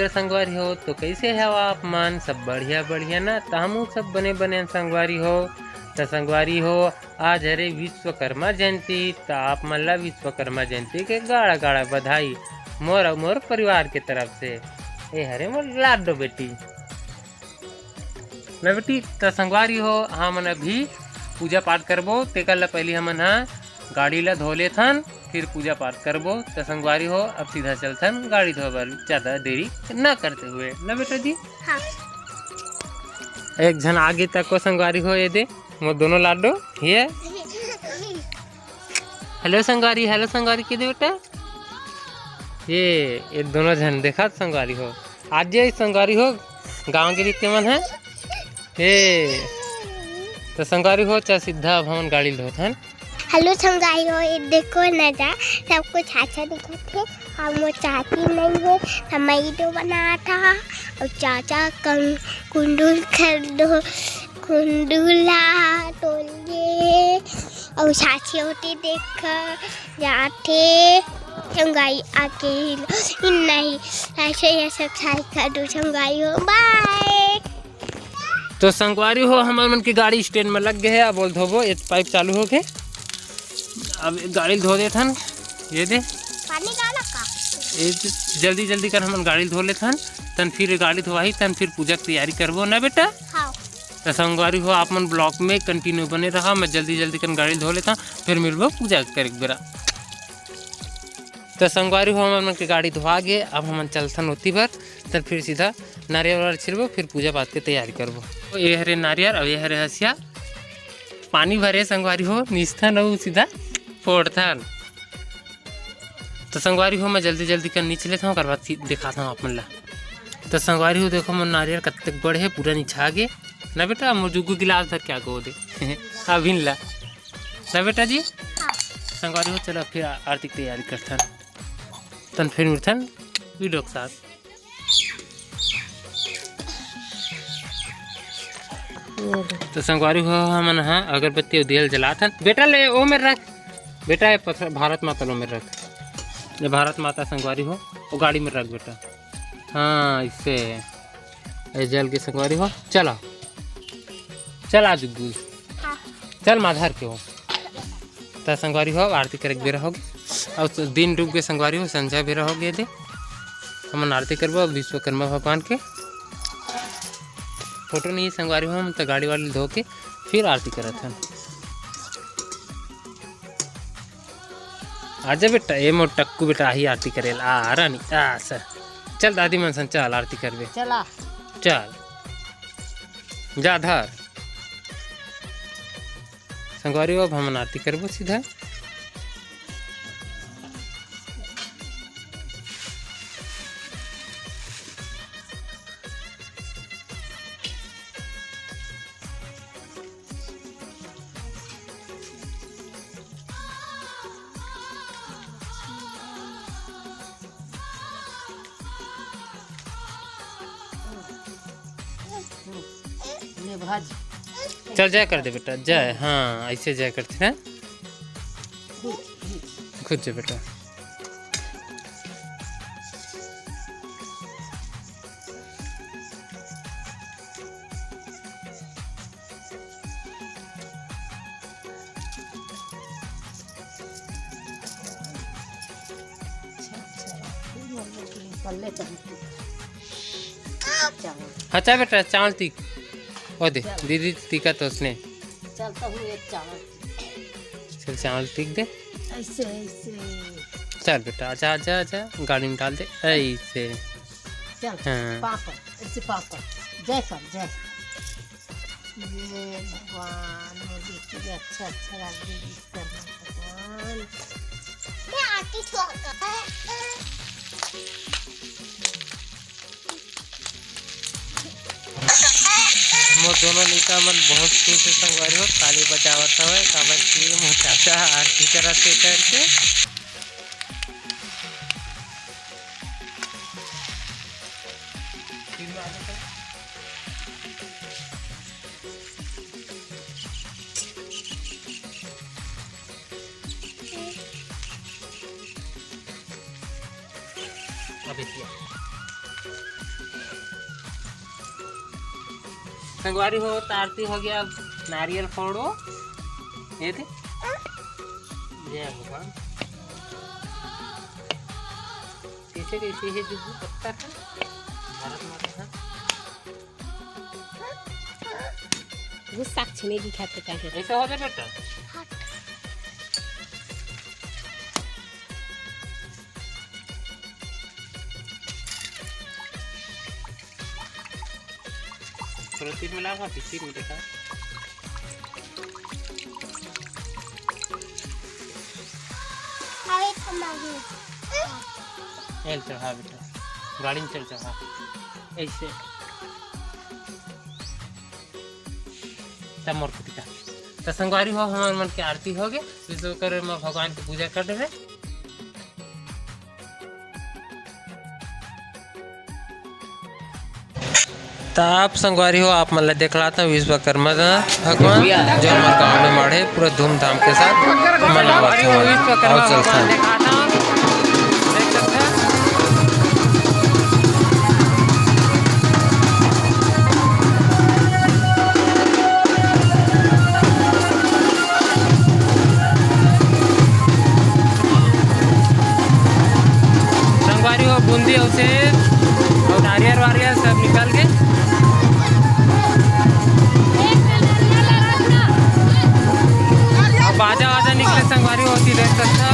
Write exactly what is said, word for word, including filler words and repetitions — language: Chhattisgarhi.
संगवारी हो, तो कइसे हव आप मन? सब बढ़िया, बढ़िया ना? त हमहू सब बने, बने हन संगवारी हो। त संगवारी हो, आज हरे विश्वकर्मा जयंती, त आप मन ला विश्वकर्मा जयंती के गाड़ा, गाड़ा बधाई मोर अउ मोर परिवार के तरफ से। ए हरे मोर लाडो बेटी। ना बेटी, त संगवारी हो, हमन अभी पूजा पाठ करबो, तेकर ले पहिली हमन ह गाड़ी ला धो लेथन, फिर पूजा पाठ करबो। त संगवारी हो, अब सीधा चलथन गाड़ी धोए बर, ज्यादा देरी ना करते हुए, ना बेटा जी? हाँ। एक झन आगे तक को संगवारी हो, ये दे मोर दोनों लाडो, ये। हेलो संगवारी, हेलो संगवारी, के दे बेटा? ये, ये दोनों झन देखा संगवारी हो, आज ये संगवारी हो, गांव के रीति मन है। हे, तो संगवारी हो, चल सीधा अब हमन गाड़ी ल धोत हन। हेलो संगवारी हो, ये देखो ना जा, सब कुछ अच्छा दिखत हे। अब मोर चाची नहीं है, तो मैं तो बनात हा, अउ चाचा कं-, कुंडुल खरीदो, कुंडुल ला तोल के, अउ चाची ओती देख जाथे। संगवारी आके ही नहीं, ऐसे ही सब्सक्राइब कर दो संगवारी हो, बाय। तो संगवारी हो, हमर मन के गाड़ी स्टैंड में लग गए है। अब ओल धोबो, ये पाइप चालू हो गए। अब गाड़ी ल धो देथन, ये दे। पानी डाला का? ये जल्दी जल्दी कर हमन गाड़ी ल धो लेथन, तन फिर गाड़ी धोवाही, तन फिर पूजा के तैयारी करबो ना बेटा। हाँ। तो संगवारी हो, आप मन ब्लॉग में कंटिन्यू बने रहा, मैं जल्दी जल्दी कर गाड़ी ल धो लेता, फिर मिलबो पूजा करे के बेरा। तो संगवारी हो, हमर मन के गाड़ी धोआ गे, अब हमन चलथन ओती बर, तब फिर सीधा नारियल वारियल छिलबो, फिर पूजा पाठ के तैयारी करबो। तो ये हरे नारियल, अब ये हरे हसिया, पानी भरे संगवारी हो, निचथन अउ सीधा फोड़थन। तो संगवारी हो, मैं जल्दी जल्दी कर नीच लेथन, ओकर बाद फिर दिखाथन आप मन ला। तो संगवारी हो, देखो मोर नारियल कतेक बड़े हे, पूरा निछा गे ना बेटा, मोर जुगू गिलास धर के आगे दे। अभिन ला ना बेटा जी। हाँ। संगवारी हो, चलो फिर आरती के तैयारी करथन, तन फिर मिलथन वीडियो के साथ। तो संगवारी हो, हमन ह अगरबत्ती अउ दियल जलात हन। बेटा ले ओ मेर रख, बेटा ये पत्थर भारत माता लो मेर रख, ये भारत माता संगवारी हो, वो गाड़ी में रख बेटा। हाँ, इससे ये जल के संगवारी हो, चला चला जुगू, हाँ। चल माधर के हो। त संगवारी हो, आरती करे के बेरा होगे, अउ दिन डूब के संगवारी हो, संझा बेरा होगे दे। हमन आरती करबो विश्वकर्मा भगवान के। फोटो नहीं संगवारी हो, हम त गाड़ी वाली धो के फिर आरती करत हन। आजा बेटा, ए मोर टक्कू बेटा, आही आरती करे ला। आ रानी, आ सर, चल दादी मन सन, चल आरती करबे। चला। चल, जा धर। संगवारी हो, अब हमन आरती करबो सीधा। चल जय कर दे बेटा, जय। हाँ, ऐसे जय करते हैं। खुद जय बेटा। अच्छा बेटा, चावल तीख। ओ दे, दीदी तीखा तो उसने। चल, तो हूँ एक चावल। चल, चावल तीख दे। ऐसे, ऐसे। चल बेटा, आजा, आजा, आजा, गाड़ी में डाल दे, ऐसे। चल, हाँ। पापड़, ऐसे पापड़। जय कर, जय। ये भगवान, मोर बेटी के अच्छा, अच्छा राख दे, विश्वकर्मा भगवान। मैं आती तो आता। मोर दोनों लइका मन बहुत खुश हे संगवारी हो, ताली बजावत हवय, काबर कि मोर चाचा आरती करत हे करके। अबे किया। संगवारी हो, त आरती हो गया, अब नारियल फोड़ो। ये दे। जय भगवान। कैसे कैसे है जुगू पत्ता का? भारत माता का। वो साक्षी नहीं दिखाते का है। ऐसा हो जाए बेटा। थोड़ा तीर में ला, हाँ, तीर में देखा। एल चढ़ा बेटा, गाड़ी में चल चढ़ा, ऐसे। तब मोर कुटिका। त संगवारी हो, हमर मन के आरती हो गे, विश्वकर्मा भगवान के पूजा कर देवे। त आप संगवारी हो, आप मन ला देखलात हन विश्वकर्मा भगवान, जो हमर गांव में माढ़े पूरा धूमधाम के साथ मनावत हवन। अउ चलथन। संगवारी हो, बूंदी अउ सेव अउ नारियल वारियल सब निकल गे। अब बाजा वाजा निकले संगवारी हो, ओती देख सकथव।